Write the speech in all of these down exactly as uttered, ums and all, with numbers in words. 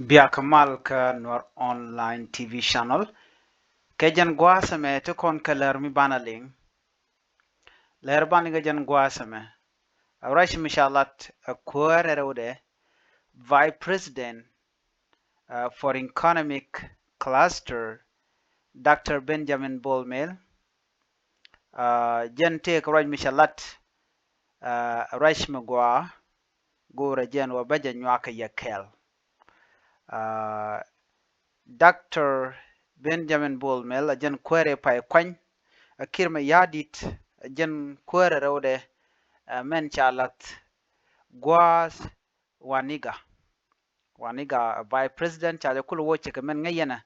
Biak mal kä Nuer Online T V channel. Kɛ jɛn gua̱a̱th ɛmɛ ti kɔn kɛ lär mi banɛ liŋ. Lär banɛ kɛ jɛn gua̱a̱th ɛmɛ. A ruac mi ca lat a kuäär ɛ rɛwdɛ, Vice President, uh, for Economic Cluster, Doctor Benjamin Bol Mel. Uh, jɛn tëëkɛ ruac mi ca lat, uh, ruac mi gɔaa, go̱o̱rɛ jɛn wä bä jɛ nyuak kɛ yɛ kɛɛl. Uh, Doctor Benjamin Bol Mel a jɛn kuäärɛ pay kuany, a Kiir Mayardit a jɛn kuäärɛ rɛwdɛ, uh, mɛn ca lath gua̱a̱th Waniga. Waniga, uh, Vice President ca jɛ kulɛ wä cɛ kɛ mɛn ŋäc yɛn ɛ.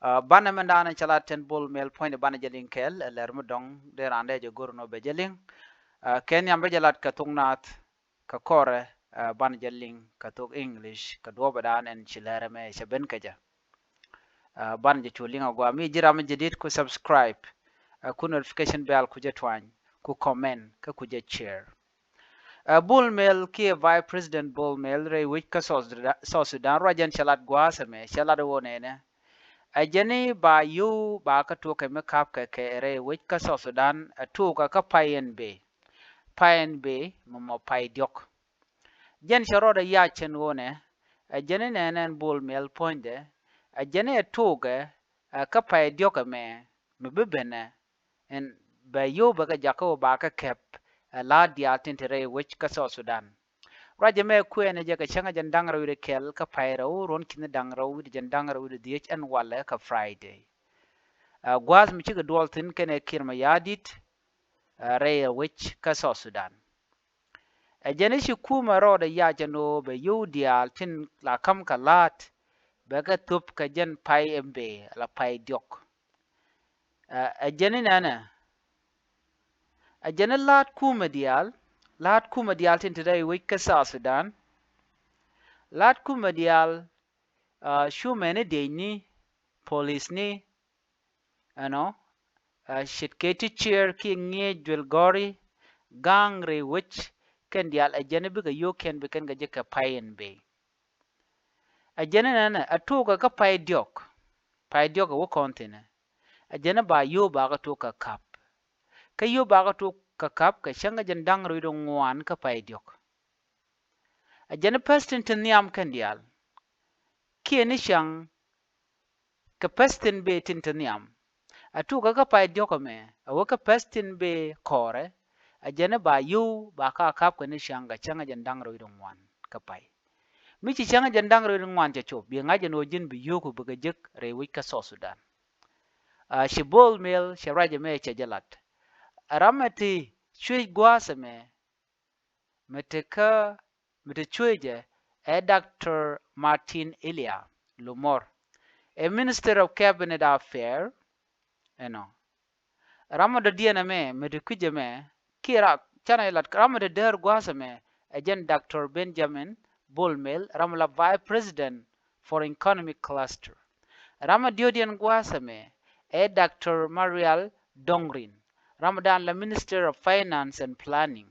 Uh, banɛ mɛn daanɛ ca lat tin Bol Mel puɔ̱nyɛ banɛ jɛ liŋ kɛɛl, ɛ lär mi dɔ̱ŋ dee raan dee jɛ go̱r nɔ bɛ jɛ liŋ. Uh, kɛ nhiam bä jɛ lat kɛ thok naath kɛ kɔrɛ, uh, banɛ jɛ liŋ kɛ thok English kɛ duɔ̱ɔ̱pɛ daan ɛn ci lärɛ mɛ cɛ ben kɛ jɛ. Uh, banɛ jɛ cu liŋ a gɔaa. Mi ji̱ ram mi jɛ dit ku subscribe, uh, ku notification bell ku jɛ twany, ku comment kä ku jɛ share. Uh, Bol Mel kiɛ Vice President Bol Mel rɛy wec kä South Sudan, South Sudan ruac jɛn cɛ lat gua̱a̱th ɛmɛ, cɛ lat ɣöö nɛnɛ. Ɛ jɛn i̱ ba yio̱w ba kä tuɔk kɛ mi kap kɛ kɛ rɛy wec kä South Sudan, ɛ tuɔk kɛ kä pay ɛn bee. Pay ɛn bee mɔmɔ pay diɔ̱k. Jɛn cɛ rɔɔdɛ yac cɛn ɣöö nɛ, ɛ jɛn i̱ nɛnɛ ɛn Bol Mel puɔ̱nydɛ, ɛ jɛn i̱ ɛ tuɔk kɛ, ɛ kä pay diɔ̱k ɛmɛ, mi bi ben ɛ, ɛn bɛ yio̱w bɛ kɛ jakä wä ba kɛ kɛp, ɛ la̱a̱t diaal tin te rɛy wec kä South Sudan. Ruac ɛmɛ kuɛɛnɛ jɛ kɛ cäŋ ɛ jɛn da̱ŋ rɛw wi̱cdɛ kɛl kä pay rɛw ruɔ̱n ki̱n da̱ŋ rɛw wi̱cdɛ jɛn da̱ŋ rɛw wi̱cdɛ dhiec ɛn walɛ kä Friday. Ɛ gua̱a̱th mi cikɛ duɔl thi̱n kɛnɛ Kiir Mayardit, ɛ rɛy ɛ wec kä South Sudan. Ɛ jɛn i̱ ci kumɛ rɔɔdɛ yac ɛn ɣöö bɛ yio̱w diaal tin la ka̱m kɛ la̱a̱t bɛ kɛ thöp kɛ jɛn pay ɛn bee la pay diɔ̱k. Ɛ, ɛ jɛn i̱ nɛnɛ. Ɛ jɛn i̱ la̱a̱t kumɛ diaal, la̱a̱t kumɛ diaal tin te rɛy wec kä South Sudan. La̱a̱t kumɛ diaal, uh, cumɛni diecni, policeni, ɛnɔ, uh, ce̱tkɛ ti ciɛɛr kiɛ ŋi̱eec duël gɔ̱ri, ga̱a̱ŋ rɛy wec, kɛn diaal ɛ jɛn i̱ bikɛ yio̱w kɛn bi kɛn kɛ jɛ kɛ pay ɛn bee. Ɛ jɛn i̱ nɛnɛ, ɛ tuɔk kɛ kä pay diɔ̱k. Pay diɔ̱k ɛ wä kɔn thi̱n ɛ. Ɛ jɛn i̱ ba yio̱w ba kɛ tuɔk kɛ kap. Kä yio̱w ba kɛ tuɔk kɛ kap kɛ cäŋ ɛ jɛn da̱ŋ rɛw wi̱cdɛ ŋuan kä pay diɔ̱k. Ɛ jɛn i̱ päth tin te nhiam kɛn diaal. Kiɛ ni cäŋ kɛ päth tin bee tin te nhiam. Ɛ tuɔk kɛ kä pay diɔ̱k ɛmɛ, ɛ wä kä päth tin bee kɔrɛ, ɛ jɛn i̱ ba yio̱w ba ka kap kɛ ni cäŋ kɛ cäŋ ɛ jɛn da̱ŋ rɛw wi̱cdɛ ŋuan kä pay. Mi ci cäŋ ɛ jɛn da̱ŋ rɛw wi̱cdɛ ŋuan cɛ cop, bi ŋa̱c ɛn ɣöö ji̱n bi yio̱w kɛ bikɛ jek rɛy wec kä South Sudan. A ci Bol Mel cɛ ruac ɛmɛ cɛ jɛ lat. Ɛ ram ɛ ti cuec gua̱a̱th ɛmɛ, mi te kä, mi te cuecɛ ɛ Doctor Martin Elia Lumor, ɛ Minister of Cabinet Affair, ɛnɔ. Ram mi dɔ̱diɛn ɛmɛ mi te kui̱c ɛmɛ kiɛ ra canɛ lat ram mi te däär gua̱a̱th ɛmɛ ɛ jɛn Doctor Benjamin Bol Mel, ram mi la Vice President for Economic Cluster. Ram mi diɔ̱ɔ̱diɛn gua̱a̱th ɛmɛ ɛ Doctor Marial Dongrin, ram mi dan la Minister of Finance and Planning.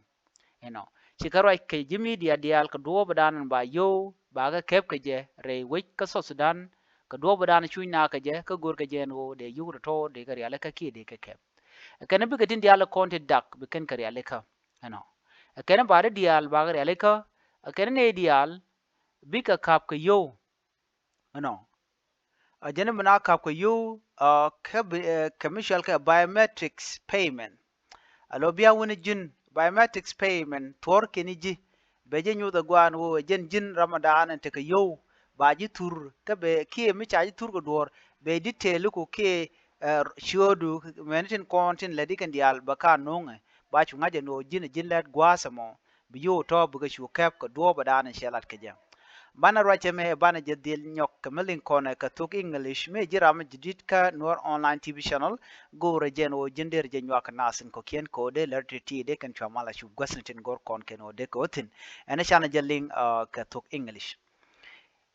Ɛnɔ, ci kɛ ruac kɛ ji̱ media diaal kɛ duɔɔpdan ba yio̱w ba kɛ kɛp kɛ jɛ rɛy wec kä South Sudan, kɛ duɔɔpdan cuc na kɛ jɛ kä go̱r kɛ jɛ ɛn ɣöö dee yio̱w tɔ̱tɔ̱ dee kɛ rialikä kiɛ dee kɛ kɛp. Ɛ kɛn bikɛ tin diaal kɔn ti dak bi kɛn kɛ rialikä. Ɛnɔ, ɛ kɛn ba di diaal ba kɛ rialikä, ɛ kɛn nɛy diaal bikɛ kap kɛ yio̱w. Ɛnɔ, ɛ jɛn i̱ mi na kap kɛ yio̱w, ɛ, kä bi, ɛ, kɛ mi cɔal kɛ biometrics payment. A lo bia wuni ji̱n biometrics payment thuɔ̱ɔ̱r kɛn i̱ ji̱ bɛ jɛ nyuth ɛ gua̱a̱n ɣöö ɛ jɛn ji̱n ram mi daan ɛn tekɛ yio̱w ba ji̱ thur kä bɛ kiɛ mi ca ji̱ thur kɛ duɔ̱ɔ̱r bɛ detail ku kiɛ, ɛ, ciöödu mɛni tin kɔn tin lät i̱ kɛn diaal bɛ ka no̱o̱ŋɛ ba cu ŋa̱c ɛn ɣöö ji̱n ɛ ji̱n lät gua̱a̱th ɛmɔ. Bi yio̱w tɔ̱ bikɛ cu kɛp kɛ duɔ̱ɔ̱pdan cɛ lat kɛ jɛ. Banɛ ruac ɛmɛ banɛ jɛ dhil nyɔk kɛ mi liŋ kɔnɛ kɛ thok English mi ji̱ ram mi ji̱ di̱t kä Nuer Online T V channel. Go̱o̱rɛ jɛn ɣöö ji̱n derɛ jɛ nyuak kɛ nath in kɔ̱kiɛn kɛ ɣöö dee lär ti̱ti̱ dee kɛn cua mal a cu guäthni tin go̱r kɔn kɛn ɣöö dee kɛ ɣöö thi̱n. Ɛn canɛ jɛ liŋ, uh, kɛ thok English.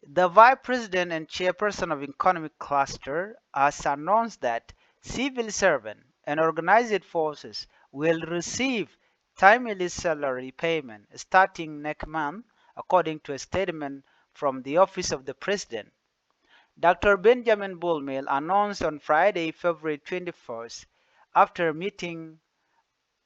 The Vice President and Chairperson of Economic Cluster has announced that civil servants and organized forces will receive timely salary payment starting next month, according to a statement from the office of the president. Doctor Benjamin Bol Mel announced on Friday, February twenty-first, after meeting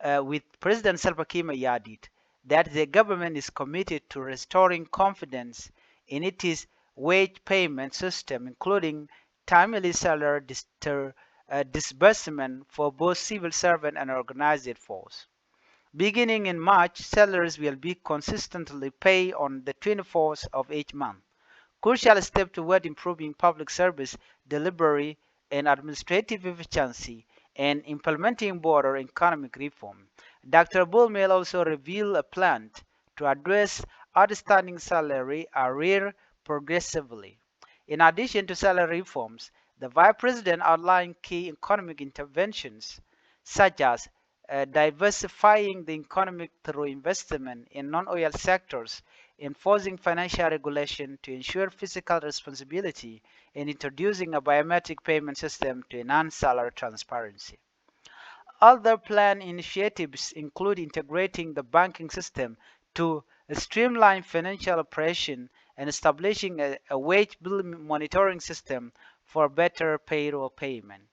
uh, with President Salva Kiir Mayardit, that the government is committed to restoring confidence in its wage payment system, including timely salary dis-, uh, disbursement for both civil servant and organized force. Beginning in March, salaries will be consistently paid on the twenty-fourth of each month. Crucial step toward improving public service delivery and administrative efficiency and implementing broader economic reform. Doctor Bol Mel also revealed a plan to address outstanding salary arrear progressively. In addition to salary reforms, the Vice President outlined key economic interventions such as uh, diversifying the economy through investment in non-oil sectors, enforcing financial regulation to ensure fiscal responsibility, and introducing a biometric payment system to enhance salary transparency. Other planned initiatives include integrating the banking system to streamline financial operation and establishing a, a wage bill monitoring system for better payroll payment.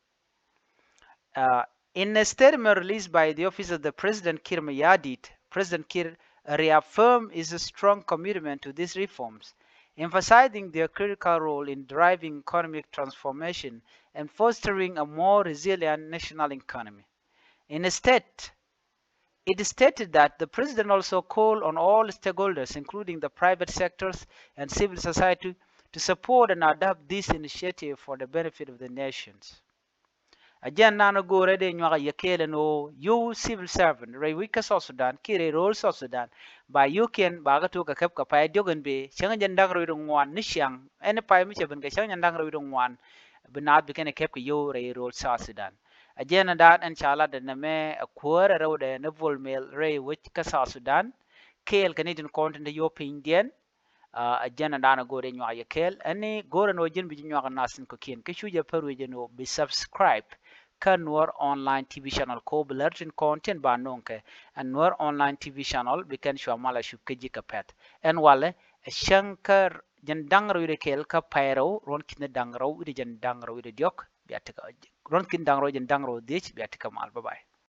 Uh, in a statement released by the office of the President, Kiir Mayardit, President Kiir reaffirmed his strong commitment to these reforms, emphasizing their critical role in driving economic transformation and fostering a more resilient national economy. Instead, it stated that the president also called on all stakeholders, including the private sectors and civil society, to support and adopt this initiative for the benefit of the nations. A jɛn nan a go̱o̱rɛ dee nyuak a yɛ kɛɛl ɛn ɣöö yio̱w civil servant rɛy wec kä South Sudan kiɛ rɛy ro̱o̱l South Sudan ba yio̱kiɛn ba kä tok kɛ kɛp kɛ pay diɔ̱k ɛn bee cäŋ jɛn da̱ŋ rɛw wi̱cdɛ ŋuan ni ciaŋ ɛn pay mi cɛ ben kɛ cäŋ jɛn da̱ŋ rɛw wi̱cdɛ ŋuan bi naath bi kɛn ɛ kɛp kɛ yio̱w rɛy ro̱o̱l South Sudan. A jɛn ɛn da̱a̱n ɛn ca lat ɛn ɛmɛ ɛ kuäärɛ rɛwdɛ ni Bol Mel rɛy wec kä South Sudan kɛɛl kɛ ni tin kɔn tin te yio̱w pinydiɛn. A jɛn ɛn da̱a̱n ɛ go̱o̱rɛ nyuak yɛ kɛɛl ɛn ni go̱o̱rɛ ni ɣöö ji̱n bi ji̱ nyuak ɛ nath tin kɔ̱kiɛn kä cu jɛ pär wi̱c ɛn ɣöö bi subscribe kä Nuer Online T V channel kɛ ɣöö bi lär tin kɔn tin ba no̱o̱ŋ kɛ ɛn Nuer Online T V channel bi kɛn cua mal a cup kä ji̱ kɛ pɛ̈th. Ɛn walɛ ɛ cäŋ kä jɛn da̱ŋ rɛw wi̱cdɛ kɛɛl kä pay rɛw ruɔ̱n ki̱n da̱ŋ rɛw wi̱cdɛ jɛn da̱ŋ rɛw wi̱cdɛ diɔ̱k bia tekɛ ruɔ̱n ki̱n da̱ŋ rɛw jɛn da̱ŋ rɛw dhiec bia tekɛ mal. Bye bye.